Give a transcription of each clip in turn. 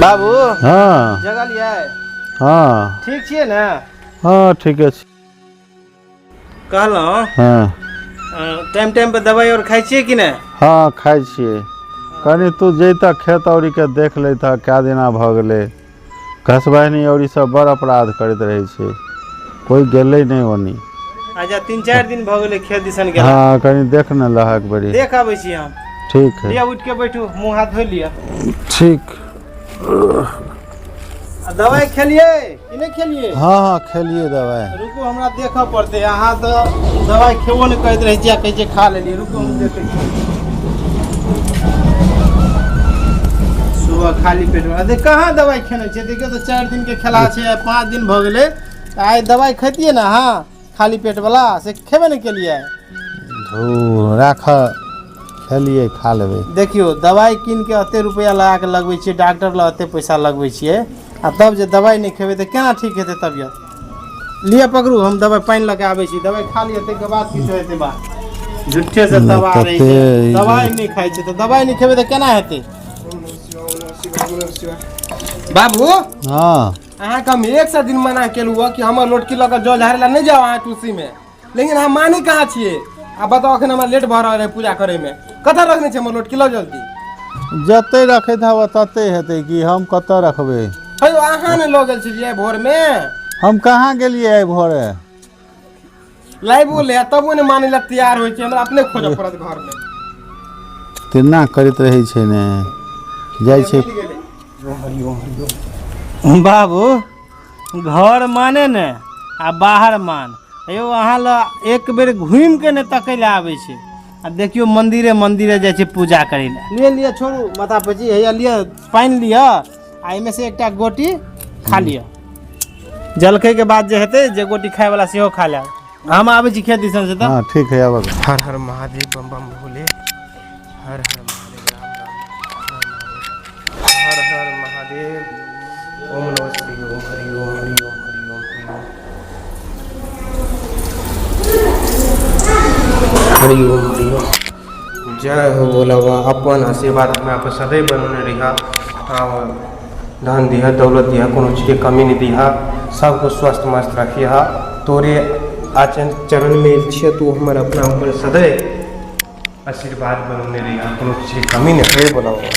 बाबू। हँ। जगलियै? हँ। ठीक छियै ने? हँ, ठीके छै। कहलहुँ, हँ। टाइम टाइम पर दवाइ आओर खाइ छियै कि नहि? हँ, खाइ छियै। कनि तू जैतह खेत औरीके देख लैतह, कए दिना भऽ गेलै। घसबहनी औरी सब बड़ अपराध करैत रहै छै, कोइ गेलै नहि ओनी। अच्छा, 3-4 दिन भऽ गेलै खेत दिसन गेला। हँ, कनि देख ने लहक बड़ी। देख आबै छी हम। ठीक है। लिअ, उठि के बैठू, मुँह हाथ धो लिअ। ठीक। आ दवाइ खेलियै कि नहि खेलियै? हँ, खेलियै दवाइ। रुकू, हमरा देखऽ पड़तै। अहाँ तऽ दवाइ खेबो नहि करैत रहै छियै आ कहै छियै खा लेलियै। रुकू, हम देखै छी। सुबह खाली पेट मे देख कहाँ दवाइ खेने छियै। देखियौ तऽ, 4 दिन के खेला छै, आइ 5 दिन भऽ गेलै। तऽ आइ दवाइ खैतियै ने अहाँ खाली पेट वाला, से खेबे नहि केलियै। धू, राख, खेलियै, खा लेबै। देखियौ, दवाइ कीन के एते रुपैआ लगा के लगबै छियै, डॉक्टर लग एते पैसा लगबै छियै, आ तब जे दवाइ नहि खेबै तऽ केना ठीक हेतै तबियत? लिअ, पकड़ू, हम दवाइ पानि लऽ के आबै छी। दवाइ खा लिअ, ताहिके बाद किछु हेतै बात। झूठे से तबाह रहै छै, दवाइ नहि खाइ छै। तऽ दवाइ नहि खेबै तऽ केना हेतै बाबू? हँ। अहाँके हम 100 दिन मना केलहुँ हँ कि हमर लोटकी लऽ कऽ जल झाड़ै लए नहि जाउ अहाँ तुलसीमे, लेकिन अहाँ मानै कहाँ छियै? आ बताउ, अखन हमरा लेट भऽ रहल है पूजा करैमे। कतऽ रखने छै हमर लोटकी? लऽ जल्दी। जते रखैत हब तते हेतै कि? हम कतऽ रखबै? हे यौ, अहाँ ने लऽ गेल छलियै भोरमे। हम कहाँ गेलियै आइ भोरे? लाइबो ले, तबो ने मानै लए तैयार होइ छै। हमरा अपने खोजऽ पड़त घरमे। तेना करैत रहै छै ने, जाइ छै। बाबू, घर माने ने आ बाहर मान। यौ, अहाँ लग एक बेर घुमि के ने तकै लए आबै छै, आ देखियौ मंदिरे मंदिरे जाइ छै पूजा करै लए। लिअ लिअ, छोड़ू माथा पची। हैया लिअ, पानि लिअ आ एहिमे से एकटा गोटी खा लिअ। जलखै के बाद जे हेतै, जे गोटी खाय वाला सेहो खा लेब। हम आबै छी खेत दिसन से तऽ। हँ, ठीक है, आबऽ। हर हर महादेव, बम बम भोले, हर हर महादेव, राम राम, हर हर महादेव, ओम नमः शिवाय, ओम हरि ओम, हरि ओम, हरि ओम, हरि ओम, हरि ओम, हरि ओम। जय हो भोला बाबा, अपन आशीर्वाद हमरा पर सदैव बनौने रहिह। धन दिह, दौलत दिह, कोनो चीजके कमी नहि दिह, सबके स्वस्थ मस्त रखिह। तोरे आचरण चरणमे छियै, तू हमर अपना ऊपर सदैव आशीर्वाद बनौने रहिह, कोनो चीजके कमी नहि होय। भोला बाबा,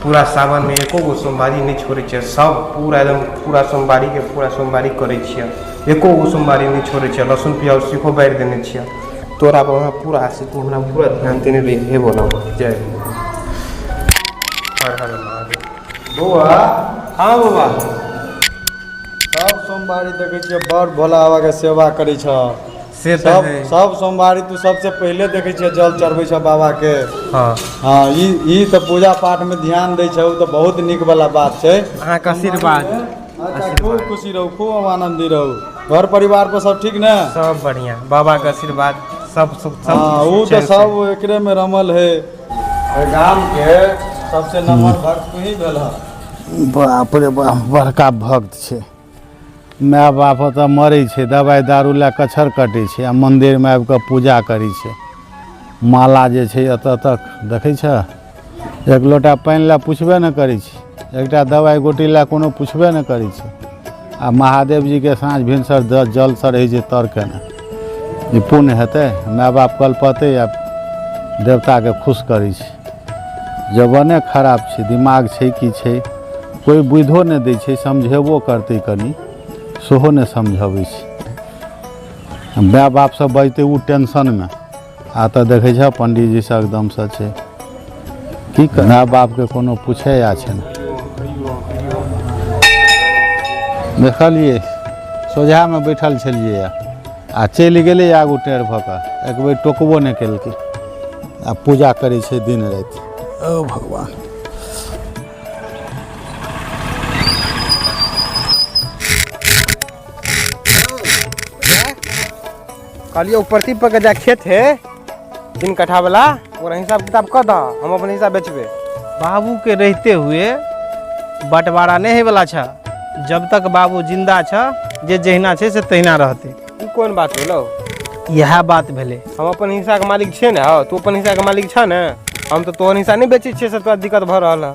पूरा सावनमे एको गो सोमवारी नहि छोड़ै छियै। सब पूरा एकदम पूरा सोमवारीके पूरा सोमवारी करै छियै, एको गो सोमवारी नहि छोड़ै छियै। लहसुन प्याज सेहो बारि देने छियै। तोरा पर हमरा पूरा आशीष, तू हमरा पूरा ध्यान देने रही। हे भोला बाबा, जय हो, हर हर महादेव। बौआ। हँ बाबा। सब सोमवारी देखै छियै बड़ भोला बाबाके सेवा करै छह। से तऽ सब है। सब सोमवारी तू सबसे पहिले देखै छियै जल चढ़बै छह बाबाके। हँ। हँ, ई ई तऽ पूजा पाठमे ध्यान दै छह, ओ तऽ बहुत नीक वाला बात छै। अहाँके आशीर्वाद। अच्छा, खूब खुशी रहू, खूब आनन्दी रहू। घर परिवार पर सब ठीक ने? सब बढ़िया, बाबाके आशीर्वाद, सब सुख, सब। हँ, ओ तऽ चैन से। सब एकरे मे रमल है। एहि गाम के सबसे नम्बर भक्त तू ही भेल हँ। बाप रे बाप, बड़का भक्त छै। माय बाप ओतऽ मरै छै, दवाइ दारू लए कछर कटै छै आ मन्दिरमे आबि कऽ पूजा करै छै। माला जे छै एतऽ तक देखै छह। एक लोटा पानि लए पुछबे नहि करै छै, एकटा दवाइ गोटी लए कोनो पुछबे नहि करै छै, आ महादेव जीके साँझ भिनसर जल चढ़ै छै तर केने। ई पुण्य हेतै? माय बाप कलपतै आ देवताके खुश करै छै। जवाने खराब छै, दिमाग छै की छै, कोइ बुधिओ नहि दै छै। समझेबो करतै कनि, सेहो नहि समझबै छै। माय बापसँ बजतै ओ टेंशनमे। आ तऽ देखै छह, पंडीजी सब एकदमसँ छै की कर, माय बापके कोनो पूछै आ छै ने। देखलियै, सोझामे बैठल छलियै आ चलि गेलै आगू टेढ़ भऽ कऽ, एक बेर टोकबो नहि केलकै, आ पूजा करै छै दिन राति। ओ भगवान। कहलियै, ओ प्रति पर के जा खेत है 3 कट्ठा वाला, ओकरा हिसाब किताब कऽ दह, हम अपन हिसाब बेचबै। बाबू के रहते हुए बंटवारा नहि होइवला छ। जब तक बाबू जिंदा छ, जे जहिना छै से तहिना रहतै। ई कोन बात भेलौ? इएह बात भेलै। हम अपन हिस्साके मालिक छियै ने। हौ, तू अपन हिस्साके मालिक छह ने? हम तऽ तोहर हिस्सा नहि बेचै छियै से तोरा दिक्कत भऽ रहल है।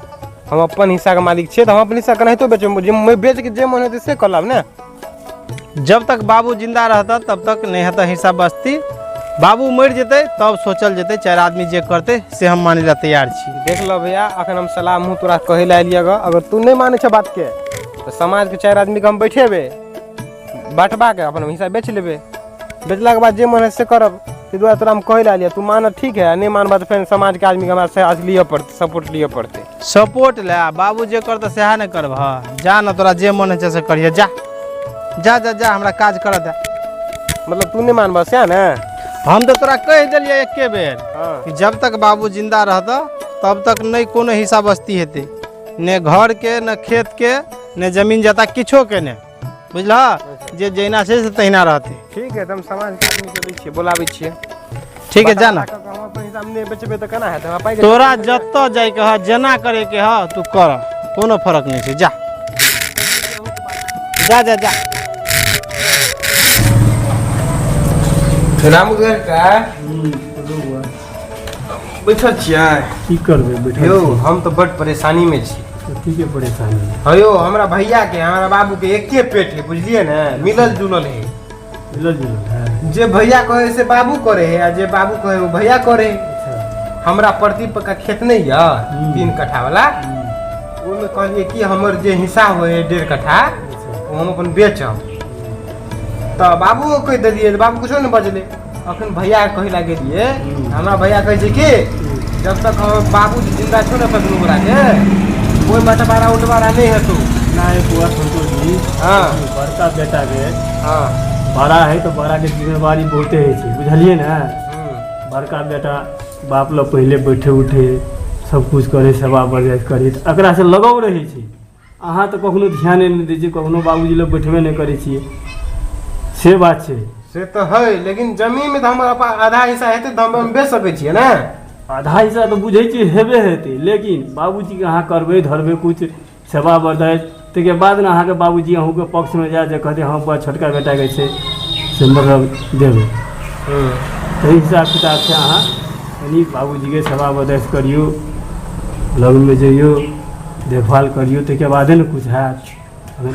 हम अपन हिस्साके मालिक छियै, तऽ हम अपन हिस्सा केनाहितो बेचबै, जे बेचके जे मन हेतै से कऽ लेब ने। जब तक बाबू जिंदा रहता तब तक नहीं हेतै हिस्सा बस्ती, बाबू मरि जेतै तब सोचल जेतै, 4 आदमी जे करतै से हम मानै लए तैयार छी। देख ल भैया, अखन हम सलाह मुँह तोरा कहै लए एलियै गऽ, अगर तू नहि मानै छ बातके तऽ समाजके 4 आदमीके हम बैठेबै, बँटबाके अपन हिस्सा बेच लेबै, बेचलाके बाद जे मन है से करब। ताहि दुआरे तोरा हम कहै लए एलियै, तू मानऽ ठीक है, नहि मानबह तऽ फेर समाजके आदमीके हमरा से आज लिअ पड़तै, सपोर्ट लिअ पड़तै। सपोर्ट ले, बाबू जे करतै सएह ने करबह, जा ने तोरा जे मन होइ छै से करिहे, जा जा जा जा, हमरा काज करऽ दे। मतलब तू नहि मानबह सएह ने? हम तऽ तोरा कहि देलियै एके बेर हँ। कि जब तक बाबू जिंदा रहतऽ तब तक नहि कोनो हिस्सा बस्ती हेतै, ने घरके ने खेतके ने जमीन जता किछो के ने, बुझलह? जे जहिना छै से तहिना रहतै। ठीक है, तऽ हम समाजके आदमीके लै छियै, बोलाबै छियै। ठीक है, जा ना। हम अपन हिसाब नहि बेचबै तऽ केना हेतै? हमरा पाइके तोरा जतऽ जाइके ह, जेना करैके ह, तू कर, कोनो फरक नहि छै, जा जा जा जा। रामू का बैठल छियै? की करबै बैठल यौ छी। हम तऽ बड परेशानी में छी। कथी के परेशानी? हँ यौ, हमरा भैया के हमरा बाबू के एके पेट है, बुझलियै ने, मिलल जुलल है। मिलल जुलल है। जे भैया कहे से बाबू करे है, आ जे बाबू कहे वो भैया करे है। अच्छा। हमरा प्रदीप का खेत नहीं है 3 कट्ठा वाला, ओहिमे कहलियै कि हमर जे हिस्सा होइ है 1.5 कट्ठा अच्छा। ओ हम अपन बेचब, तऽ बाबूओ कहि देलियै, बाबू कुछो नहि बजलै। अखन भैया कहे ला गेलियै, हमरा भैया कहै छै कि जब तक हमर बाबूजी जिंदा छौ ने अपन दुनू गोरा के, कोइ बँटवारा उटवारा नहि हेतौ। ना बौआ संतोष जी, हँ। बड़का बेटा के हँ। बड़ा है तऽ बड़ा के जिम्मेवारी बहुते होइ छै, बुझलियै ने? बड़का बेटा बाप लग पहिले बैठे उठे सब कुछ करे, सेवा बरदाश्त करे, तऽ एकरा से लगाव रहै छै। अहाँ तऽ कखनो ध्याने नहि दै छियै, कखनो बाबूजी लग बैठबे नहि करै छियै, से बात छै। से तऽ है, लेकिन जमीन में तऽ हमर अपन आधा हिस्सा हेतै तऽ हम बेच सकै छियै ने? आधा हिस्सा तऽ बुझै छियै हेबे हेतै, लेकिन बाबूजीके अहाँ करबै धरबै कुछ सेवा बरदाश्त, ताहिके बाद ने अहाँके बाबूजी अहूँके पक्षमे जायत, जे कहतै हँ बौआ छोटका बेटाके छै से मतलब देबै। ताहि हिसाब किताबसँ अहाँ कनि बाबूजीके सेवा बरदाश्त करियौ, लगमे जइयौ, देखभाल करियौ, ताहिके बादे ने कुछ हैत।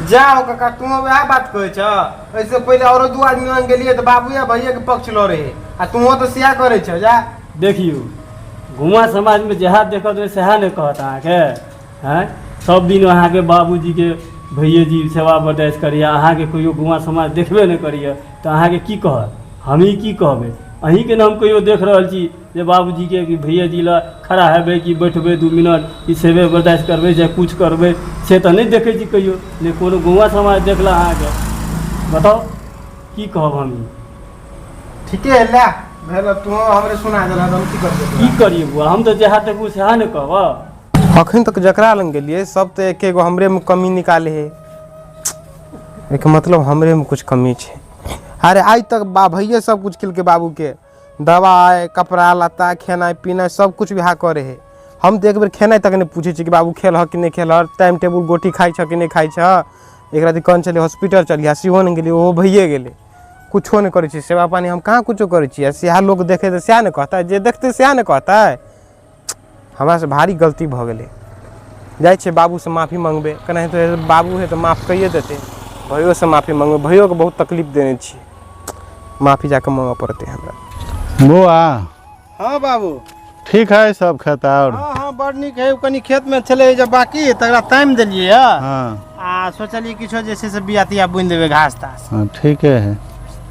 जाओ काका, तू वएह बात कहै छह? एहिसँ पहिले औरो 2 आदमी लग गेलियै तऽ बाबू या भैया के पक्ष लऽ रहे, आ तूहो तऽ सएह करै छह। जा देखियौ, गुमा समाजमे जएह देखत सएह ने कहत अहाँके। आँय, सब दिन अहाँके बाबूजीके भैये जी सेवा बरदाश्त करैए, अहाँके कहियो गुमा समाज देखबे नहि करैए, तऽ अहाँके की कहत? हमही की कहबै? अहीँके ने हम कहियो देख रहल छी जे बाबूजीके कि भैया जी लए खड़ा हेबै कि बैठबै 2 मिनट कि सेवे बर्दाश्त करबै चाहे कुछ करबै, से तऽ नहि देखै छी कहियो नहि कोनो गौआँ समाज देखलक अहाँके। बताउ की कहब हम? ठीके है, लै भेल, तू हमरे सुना देलह, हम की करबै? की करियै बौआ, हम तऽ जएह देखबू सएह ने कहब। अखन तक जकरा लग गेलियै सब तऽ एके गो हमरेमे कमी निकाले है, एहिके मतलब हमरेमे कुछ कमी छै। अरे आइ तक बा भैये सब कुछ केलकै, बाबूके दवाइ कपड़ा लत्ता खेनाइ पिनाइ सब कुछ वएह करे है। हम तऽ एक बेर खेनाइ तक नहि पूछै छी कि बाबू खेलह कि नहि खेलह, टाइम टेबुल गोटी खाइ छह कि नहि खाइ छह। एक राति कहने छलियै हॉस्पिटल चलिहे, सेहो नहि गेलियै, ओहो भैये गेलै। कुछो नहि करै छी, सेवा पानी हम कहाँ कुछो करै छी? सएह लोक देखै तऽ सएह ने कहतै, जे देखतै सएह ने कहतै। हमरासँ भारी गलती भऽ गेलै। जाइ छियै बाबूसँ माफी मङ्गबै, केनाहितो बाबू है तऽ माफ कैये देतै। भैयोसँ माफी मङ्गबै, भैयोके बहुत तकलीफ देने छियै, माफी जाकऽ मङ्गऽ पड़तै हमरा। बौआ। हाँ बाबू। ठीक है सब खेत और? हाँ हाँ, बड़ नीक है। कनि खेतमे छलै जे बाकी, तकरा तामि देलियै हँ। हाँ। आ सोचलियै किछो जे छै से बिया तिया बुनि देबै, घास तास। हाँ ठीके है।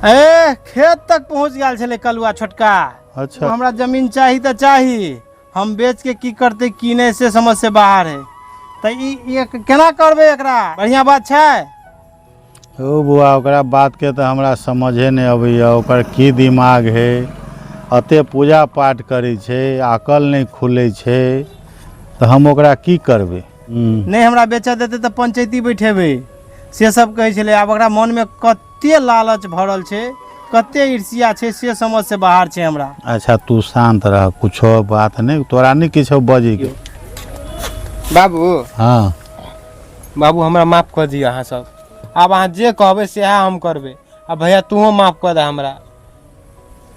ए खेत तक पहुँच गेल छलै कलुआ छोटका। अच्छा। हमरा जमीन चाही तऽ चाही, हम बेच के की करतै की नहि से समझ से बाहर है। तऽ ई केना करबै एकरा? बढ़िआँ बात छै। ओ बौआ, ओकरा बातके तऽ हमरा समझे नहि अबैए, ओकर की दिमाग है, एते पूजा पाठ करै छै, अकल नहि खुलै छै, तऽ हम ओकरा की करबै? नहि हमरा बेचऽ देतै तऽ पंचैती बैठेबै, से सब कहै छलै। आब ओकरा मनमे कते लालच भरल छै, कते ईर्ष्या छै, से समझ से बाहर छै हमरा। अच्छा तू शान्त रह, कुछो बात नहि, तोरा नहि किछो बजैके। बाबू। हाँ। बाबू हमरा माफ कऽ दिअ अहाँ सब, आब अहाँ जे कहबै सएह हम करबै। आ भैया तूहो माफ कऽ दे हमरा,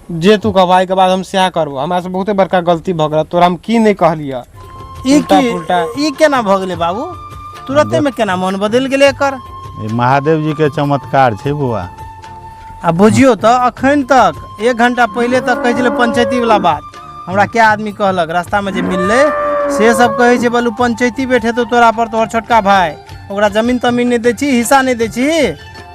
जे तू कहबह एहिके बाद हम सएह करबो। हमरा से बहुते बड़का गलती भऽ गेल, तोरा हम की नहि कहलियऽ। ई उल्टा की पुल्टा। ई केना भऽ गेलै बाबू? तुरते में केना मन बदलि गेलै एकर? ई महादेव जी के चमत्कार छै बौआ। आ बुझियौ तऽ अखन तक एक घंटा पहिले तक कहै छलै पंचायती वाला बात। हमरा क्या आदमी कहलक रास्तामे जे मिललै से सब कहै छै, बोलू पंचायती बैठेतौ तोरा पर तोहर छोटका भाय, ओकरा जमीन तमीन नहि दै छी, हिस्सा नहि दै छी,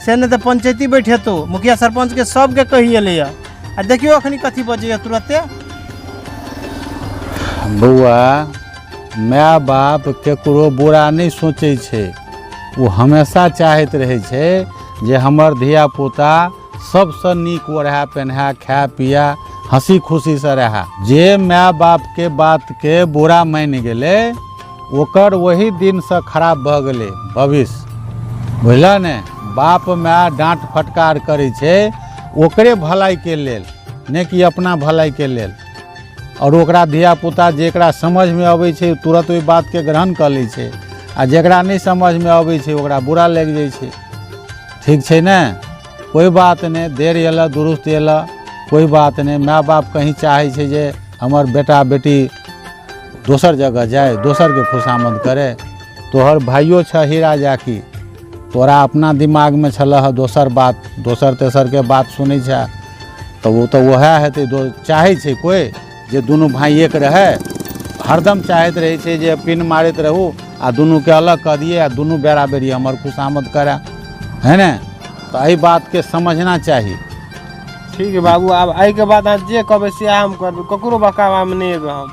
से नहि तऽ पंचायती बैठेतौ, मुखिया सरपंचके सबके कहि एलैए। आ देखियौ अखनी कथी बजैए तुरते। बौआ, माय बाप केकरो बुरा नहि सोचै छै, ओ हमेशा चाहैत रहै छै जे हमर धियापुता सबसँ नीक ओढ़ए पेन्हए खाए पिए हँसी खुशीसँ रहए। जे माय बापके बातके बुरा मानि गेलै ओकर ओही दिनसँ खराब भऽ गेलै भविष्य, बुझलह ने? बाप माय डाँट फटकार करै छै ओकरे भलाइके लेल, नहि कि अपना भलाइके लेल। आओर ओकरा धियापुता जेकरा समझमे अबै छै तुरन्त ओहि बातके ग्रहण कऽ लै छै, आ जेकरा नहि समझमे अबै छै ओकरा बुरा लागि जाइ छै। ठीक छै ने? कोइ बात नहि, देर अयलऽ दुरुस्त अयलऽ, कोइ बात नहि। माय बाप कहीं चाहै छै जे हमर बेटा बेटी दोसर जगह जाय, दोसरके खुशामद करे। तोहर भाइयो छह हीरा जाकि, तोरा अपना दिमागमे छलऽ हँ दोसर बात, दोसर तेसरके बात सुनै छह तऽ ओ तऽ वएह हेतै। चाहै छै कोइ जे दुनू भाइ एक रहै? हरदम चाहैत रहै छै जे पिन मारैत रहू आ दुनूके अलग कऽ दियै आ दुनू बेरा बेरी हमर खुशामद करए, है ने? तऽ एहि बातके समझना चाही। ठीक है बाबू, आब एहिके बाद अहाँ जे कहबै सएह हम करबै, ककरो बकावामे नहि एबै हम।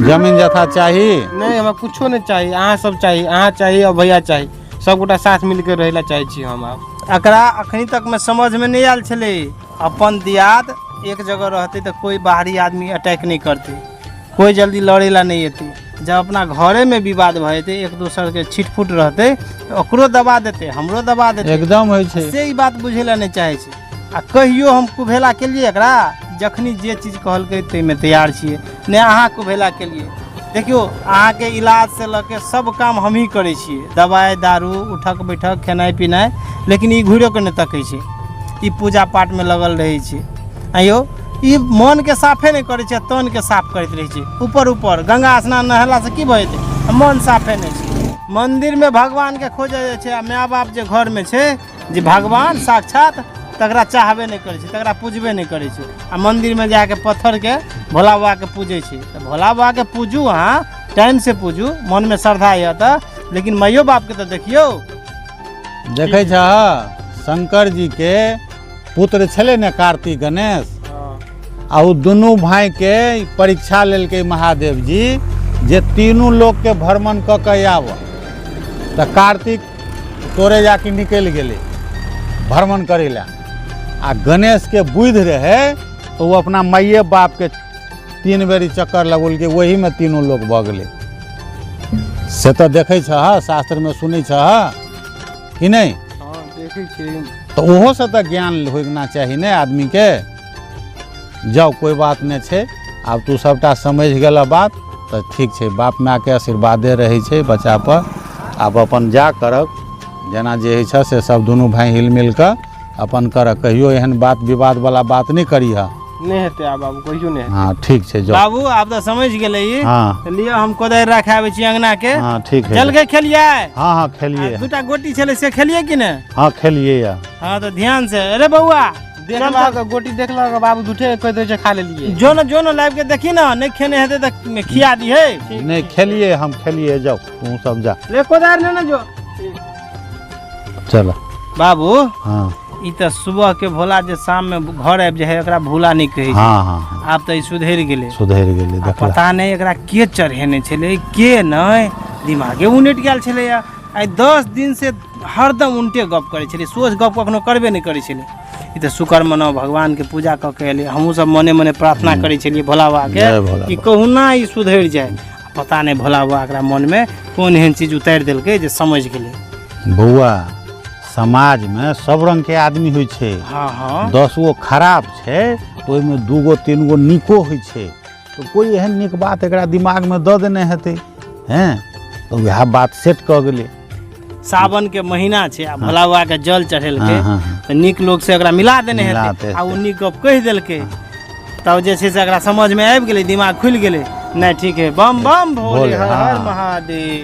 जमीन जथा चाही? नहि, हमरा कुछो नहि चाही, अहाँ सब चाही, अहाँ चाही और भैया चाही, सबगोटा साथ मिलके रहै लए चाहै छी हम आब। एकरा अखनी तकमे समझमे नहि आयल छलै, अपन दियाद एक जगह रहतै तऽ कोइ बाहरी आदमी अटैक नहि करतै, कोइ जल्दी लड़ै लए नहि एतै। जब अपना घरेमे विवाद भऽ जेतै, एक दोसरके छिटफुट रहतै, तऽ ओकरो दबा देतै, हमरो दबा देतै। एकदम होइ छै। से ई बात बुझै लए नहि चाहै छै। आ कहियो हम कुभेला केलियै एकरा? जखनी जे चीज कहलकै ताहिमे तैयार छियै। नहि अहाँ कुभेला केलियै? देखियौ, अहाँके इलाजसँ लऽ के सब काम हमही करै छियै, दवाइ दारू, उठक बैठक, खेनाइ पिनाइ, लेकिन ई घुरियो कऽ नहि तकै छै, ई पूजा पाठमे लगल रहै छै। आँयौ, ई मनके साफे नहि करै छै, तनके साफ करैत रहै छै। ऊपर ऊपर गंगा स्नान नहेलासँ की भऽ जेतै? मन साफे नहि छै। मन्दिरमे भगवानके खोजल जाइ छै आ माय बाप जे घरमे छै जे भगवान साक्षात, तकरा चाहबे नहि करै छै, तकरा पूजबे नहि करै छै, आ मन्दिरमे जाके पत्थरके भोला बाबाके पूजै छै। तऽ भोला बाबाके पूजू, अहाँ टाइमसँ पूजू, मनमे श्रद्धा यऽ तऽ, लेकिन माइयो बापके तऽ देखियौ। देखै छह, शंकर जी के पुत्र छलै ने कार्तिक गणेश, आ ओ दुनू भाइके परीक्षा लेलकै महादेव जी जे तीनू लोकके भ्रमण कऽ के आबऽ। तऽ कार्तिक तोरे जाके निकलि गेलै भ्रमण करै लए, आ गणेशके बुद्धि रहै तऽ ओ अपना माइए बापके 3 बेरी चक्कर लगौलकै, ओहीमे तीनू लोक भऽ गेलै। से तऽ देखै छह, शास्त्रमे सुनै छह कि नहि? हँ, देखै छियै। तऽ ओहोसँ तऽ ज्ञान होना चाही ने आदमीके। जाउ, कोइ बात नहि छै, आब तू सबटा समझि गेलह बात तऽ ठीक छै। बाप मायके आशीर्वादे रहै छै बच्चापर। आब अपन जा करब जेना जे होइ छह से सब दुनू भाय हिल मिल कऽ अपन करऽ। कहियो एहन बात विवादवला बात नहि करिहऽ। नहि हेतै आब बाबू, कहियो नहि हेतै। हँ, ठीक छै, जाउ। बाबू, आब तऽ समझि गेलै ई। हँ। तऽ लिअ, हम कोदारि राखि आबै छी अङ्गना के। हँ, ठीक है। जलखै खेलियै? हँ हँ, खेलियै। आ दूटा गोटी छलै से खेलियै कि नहि? हँ, खेलियै यऽ। हँ, तऽ ध्यान से। अरे बौआ, देखलक गोटी, देखलक बाबू, झूठे कहि दै छै खा लेलियै। जो ने, जो ने, लाबि के देखी ने, नहि खेने हेतै तऽ खिया दिहे। नहि, खेलियै, हम खेलियै। जाउ, तू सब जा। ले कोदारि ने, ने जो। चल बाबू। हँ। ई तऽ सुबह के भोला जे शाम में घर आबि जाइ है, एकरा भोला नहि कहै छै। हँ हँ हँ। आब तऽ ई सुधरि गेलै। सुधरि गेलै। आ देखला। पता नहि एकरा के चढ़ेने छलै के नहि, दिमागे उनटि गेल छलैया। आइ 10 दिन से हरदम उनटे गप करै छलै, सोझ गप कखनो करबे नहि करै छलै। ई तऽ शुक्र मनाउ, भगवानके पूजा कऽ के एलै। हमहूँ सब मने मने प्रार्थना करै छलियै भोला बाबाके जय भोला। कि कहुना ई सुधरि जाय। पता नहि भोला बाबा एकरा मनमे कोन एहन चीज उतारि देलकै जे समझि गेलै। बौआ, समाजमे सब रङ्गके आदमी होइ छै। हँ हँ। 10 गो खराब छै तऽ ओहिमे 2 गो 3 गो नीको होइ छै। तऽ कोइ एहन नीक बात एकरा दिमागमे दऽ देने हेतै, हैं तऽ वएह बात सेट कऽ गेलै। सावन के महीना छै आ भोला बाबा के जल चढ़ेलकै। हँ, हँ, हँ। तऽ नीक लोक से एकरा मिला देने मिला हेतै देतै। आ ओ नीक गप कहि देलकै, तब जे छै से एकरा समझमे आबि गेलै, दिमाग खुलि गेलै। नहीं ठीक है, बम बम भोले, भोले, हर हर हाँ। महादेव।